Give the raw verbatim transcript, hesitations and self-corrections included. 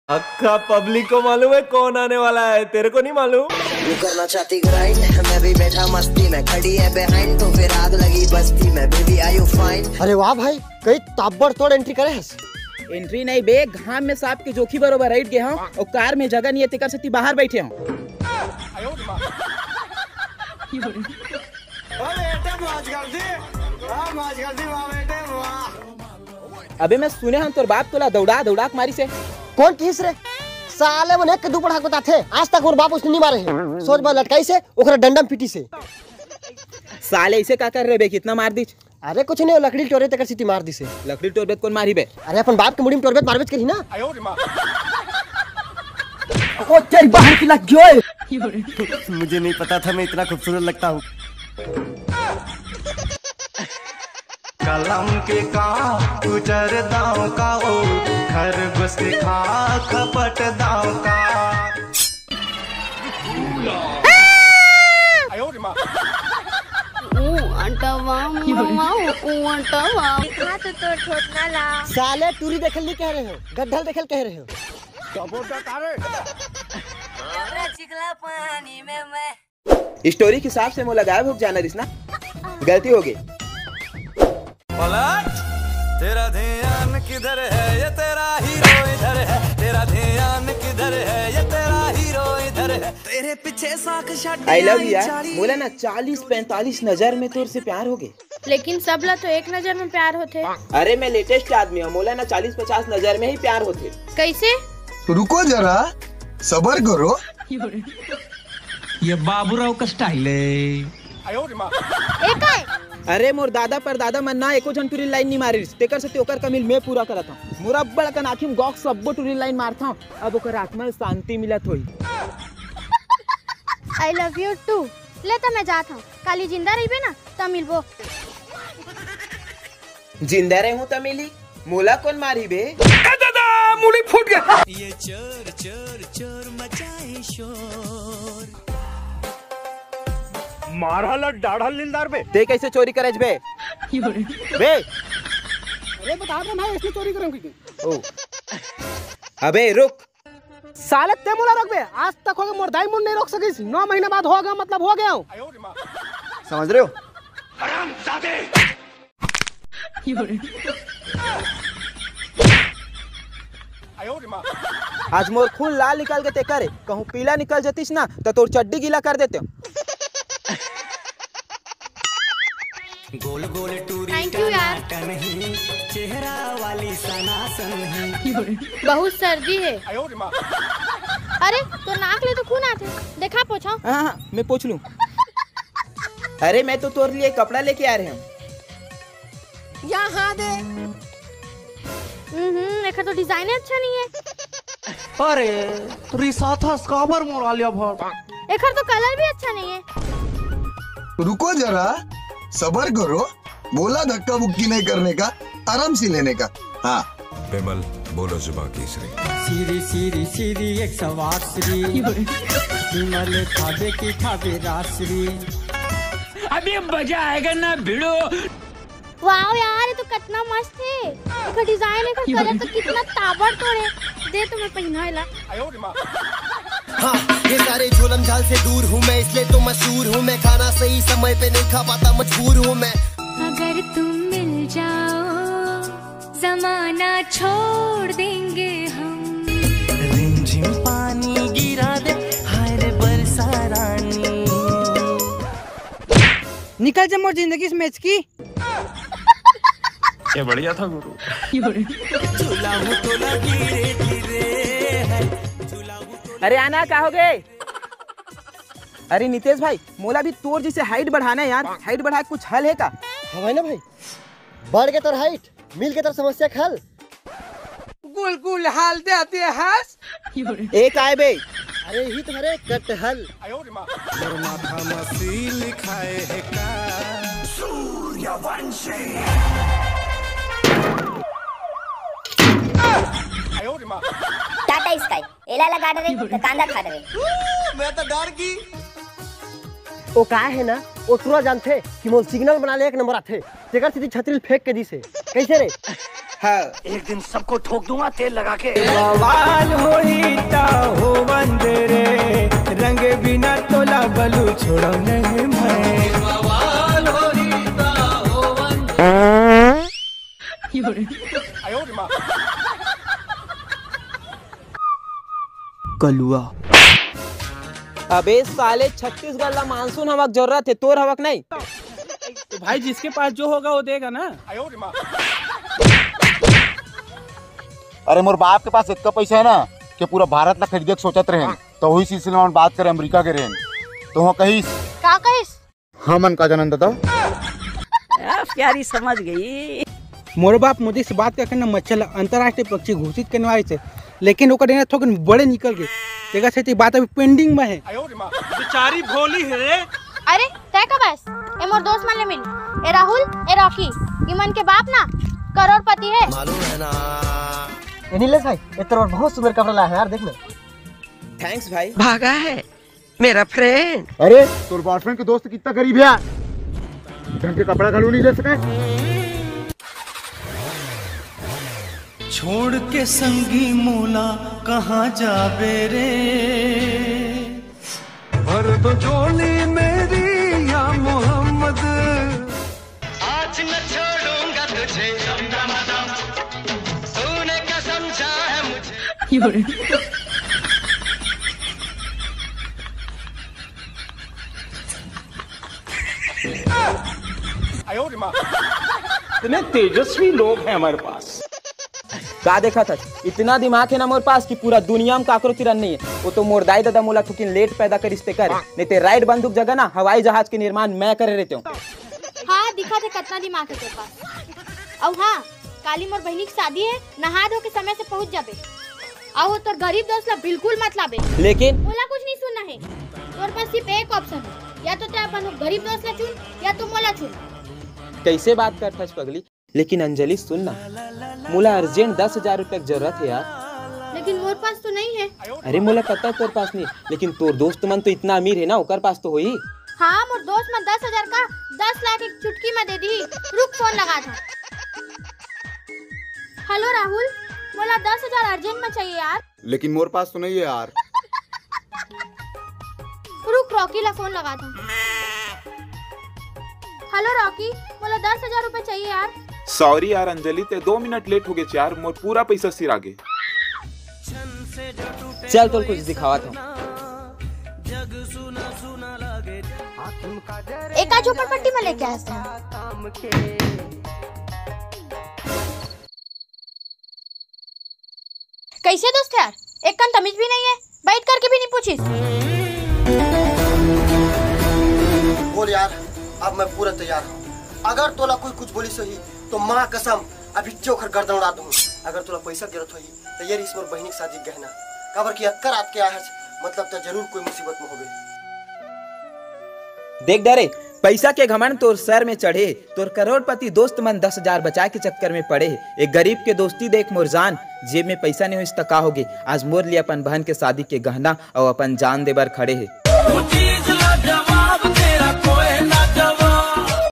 अक्खा public को मालूम है कौन आने वाला है, तेरे को नहीं मालूम? तू करना चाहती ग्राइंड, मैं भी बैठा मस्ती में, खड़ी है बिहाइंड तो फिर आग लगी बस्ती में। Baby, are you fine? अरे वाह भाई, कई ताबड़तोड़ एंट्री करे हस। एंट्री नहीं बे, घाम में सांप के जोखी बरोबर हट गए हूँ और कार में जगह नहीं है, तेकर सेती बाहर बैठे हूँ। अबे मैं सुने हूँ तोर बाप तोला दौड़ा दौड़ा के मारी से। कौन किहिस रे? साले मन एक के दू पड़ाक बताथे, आज तक मोर बाप उसने नहीं मारे है। सोच बात लटकाई से, ओकरा डंडम पीटी से। साले इसे का कर रहे बे, कितना मार दीच? अरे कुछ नहीं, लकड़ी टोरे तेकर सेती मार दिसे। लकड़ी टोरबे त कौन मारी बे? अरे अपन बाप के मुड़ी में टोरबे त मारबे च करही ना। ओ तेरी बहन की लग गयो। मुझे नहीं पता था मैं इतना खूबसूरत लगता हूँ। कलम के का उजर दाव का ओ, खरगोश के खा खपट दाव का। ऊ अंटवा मुआ ऊ अंटवा। दिखा तो तोर थोथना ला। साले टूरी देखल नहीं कह रहे हो, गड्ढल देखल कह रहे हो। डबरा चिकला पानी में मैं। स्टोरी के हिसाब से मोला गायब हो जाना रिस ना, गलती हो गई। पलट, तेरा ध्यान किधर है, ये तेरा हीरो इधर है, तेरा ध्यान किधर है, ये तेरा हीरो इधर है। तेरे पीछे साख छड्ड आई लव यू यार। मोला ना चालीस पैंतालीस नजर में तोर से प्यार हो गए। लेकिन सबला तो एक नजर में प्यार होथे। अरे मैं लेटेस्ट आदमी हूँ, मोला ना चालीस पचास नजर में ही प्यार होथे। कैसे? रुको जरा, सबर करो। ये बाबूराव का स्टाइल है। ए काय? अरे मोर दादा परदादा मन ना एको झन टूरी लाइन नहीं मारिस, तेकर सेती ओकर कमी ल मैं पूरा करत हूँ। मोर अब्बड़ अकन आँखी में गॉक्स अब्बो टूरी लाइन मारत हूँ, अब ओकर आत्मा ल शांति मिलत होई। I love you too। ले त मैं जात हूँ, काली जिंदा रहिबे ना त मिलबो। जिंदा रहूं त मिली, मोला कौन मारी बे? ए दादा, मुड़ी फूट गया। ये चोर चोर चोर मचाए शोर। मारहल डाढ़ल नीलदार बे। ते कैसे चोरी करे बे? बे। अरे बता रहे भाई, इसने चोरी करेंगे। ओ। अबे रुक। साले ते मोला रोकबे, आज तक होगे मोर दाई मुन नहीं रोक सकिस। नौ महीना बाद होगे, मतलब हो गया हूँ। समझ रहे हो? आज मोर खून लाल निकाल के ते करे, कहूँ पीला निकल जतिस ना त तोर चड्डी गीला कर देते। गोल गोल टूरी Thank you यार। टनाटन ही, चेहरा वाली सनासन ही। बहुत सर्दी है। अरे तो नाक ले तो खून आथे, देखा पोछा। हाँ हाँ, मैं पोछ लूँ। अरे मैं तो तोर लिए कपड़ा लेके आ रहे हूँ। यहाँ दे। हम्म, एकर तो डिजाइन अच्छा नहीं है। अरे रिसाथस काबर मोर आलिया भट्ट। एकर तो कलर भी अच्छा नहीं है। रुको जरा, सबर करो। बोला धक्का मुक्की नहीं करने का, आराम से लेने का। हाँ। विमल, बोलो जुबान केसरी। सीरी सीरी सीरी एक सौ आठ श्री। विमल खाबे की खाबे राश्री। अभी मजा आएगा ना भिड़ो। वाह यार, ये तो कितना मस्त है। एकर डिजाइन, एकर कलर तो कितना ताबड़तोड़ है। दे तो मैं पहना ला। हाँ, ये सारे झोलम झाल से दूर हूँ मैं, इसलिए तो मशहूर हूँ मैं। खाना सही समय पे नहीं खा पाता, मजबूर हूँ मैं। अगर तुम मिल जाओ, जमाना छोड़ देंगे हम। रिमझिम पानी गिरा दे, हाय रे बरसा रानी। निकल जा मोर जिंदगी से मेचकी। ये बढ़िया था गुरु। झूला मुटोला गिरे गिरे है। अरे आना, का हो गए? अरे नितेश भाई, मोला भी तोर जैसे हाइट बढ़ाना है यार। हाइट बढ़ाए कुछ हल है का? हाँ भाई ना भाई, बढ़ के तोर हाइट, मिल के तोर समस्या के हल। गुल गुल हाल दे दे हस। एक आए बे। अरे ही तुम्हारे कटहल। मोर माथा मसी लिखाए है का? सूर्यवंशी। टाटा स्काई, एला लगा डरे, त कांदा खा डरे। मैं तो डर गई। ओ का है ना, ओ तुरंत जानथे कि मोर सिग्नल बना ले एक नंबर आथे। तेकर सेती छतरी ल फेंक के दिसे। कैसे रे? हाँ। एक दिन सबको ठोक दूंगा तेल लगा के। बवाल हो छोड़ो नहीं मैं। कलुआ। अबे साले, छत्तीसगढ़ ला मानसून हवा के जरूरत हे, तोर हवा के नहीं? तो भाई, जिसके पास जो होगा वो देगा ना। अरे, मोर बाप के पास इतना पैसा है ना कि पूरा भारत ला खरीदे के सोचत रहेन, तो वही सिलसिला में बात करे अमेरिका के रहेन, तो वहाँ कहिस। का कहिस? हमन का जानन दादा। आ, प्यारी समझ गई। मोर बाप मोदी से बात करके ना मच्छर ला अंतर्राष्ट्रीय पक्षी घोषित करने वाले थे, लेकिन ओकर डेना थोकन बड़े निकल गए, तेकर सेती बात अभी पेंडिंग में है। बेचारी भोली है। अरे, तय कब आयस? ए मोर दोस्त मन ले मिल। ए राहुल, ए रॉकी, इमन के बाप ना करोड़पति है। मालूम है ना। ए नीलेश भाई, ए तोर बहुत सुंदर कपड़ा लाया है यार, देख ना। थैंक्स भाई। भागा है मेरा फ्रेंड। अरे, तोर बॉयफ्रेंड के दोस्त कितना गरीब है यार, ढंग के कपड़ा घलो नहीं ले सके। छोड़ के संगी मोला कहाँ जाबे रे। भर दो झोली मेरी या मोहम्मद। आज न छोड़ूंगा तुझे, तूने कसम जा है मुझे। इतने तेजस्वी लोग हैं हमारे पास। का देखत हस? इतना दिमाग है ना मोर पास कि पूरा दुनिया में काकरो तिरन नहीं है। वो तो मोर दाई ददा मोला थुकिन लेट पैदा करिस तेकर, नहीं ते राइट बंदूक जगह ना हवाई जहाज के निर्माण मैं करे रहते हूँ। हाँ, दिखत हे कतना दिमाग हे तोर पास। अउ हाँ, काली मोर बहिनी के शादी हे, नहा धो के समय से पहुँच जाबे। अउ तोर गरीब दोस्त ला बिल्कुल मत लाबे। लेकिन मोला कुछ नहीं सुनना हे। तोर पास सिर्फ एक ऑप्शन हे, या तो तैं अपन गरीब दोस्त ला चुन, या तो मोला चुन। कैसे बात करत हस पगली? लेकिन अंजलि सुन ना, मोला अर्जेंट दस हजार रुपया के जरूरत हे यार। लेकिन मोर पास तो नहीं हे। अरे मोला पता हे तोर पास नहीं, लेकिन तोर दोस्त मन तो इतना अमीर हे ना, ओकर पास तो होही। हाँ, मोर दोस्त मन दस हजार का दस लाख एक चुटकी में दे दी। रुक, फोन लगा था। हेलो राहुल, मोला दस हजार अर्जेंट में चाहिए यार। लेकिन मोर पास तो नहीं है यार। रुक, रॉकी ला फोन लगा था। हेलो रॉकी, मोला दस हजार रुपए चाहिए यार। सॉरी यार अंजलि, ते दो मिनट लेट हो गए यार, मोर पूरा पैसा सिरा गे। चल, तोर कुछ दिखावत हूँ। एका झोपड़पट्टी में लेके आया था। कैसे दोस्त यार, एक कन तमीज भी नहीं है, बैठ करके भी नहीं पूछिस। बोल यार, अब मैं पूरा तैयार हूँ। अगर तोला कोई कुछ बोलिस होही, तो माँ कसम, अभी चोखर गर्दन उड़ा दूँ। अगर तोला पैसा के जरूरत होही, तो ये रहिस मोर बहिनी के शादी के गहना। काबर कि अतका रात के आए हस, मतलब तो जरूर कोई मुसीबत में होबे। देख डरे, पैसा के घमंड तोर सर में चढ़े, तोर करोड़पति दोस्त मन दस हजार बचाए के चक्कर में पड़े हे। एक गरीब के दोस्ती देख मोर जान, जेब में पैसा नहीं होइस त का होगे, आज मोर लिए अपन बहन के शादी के गहना अउ अपन जान दे बर खड़े हे।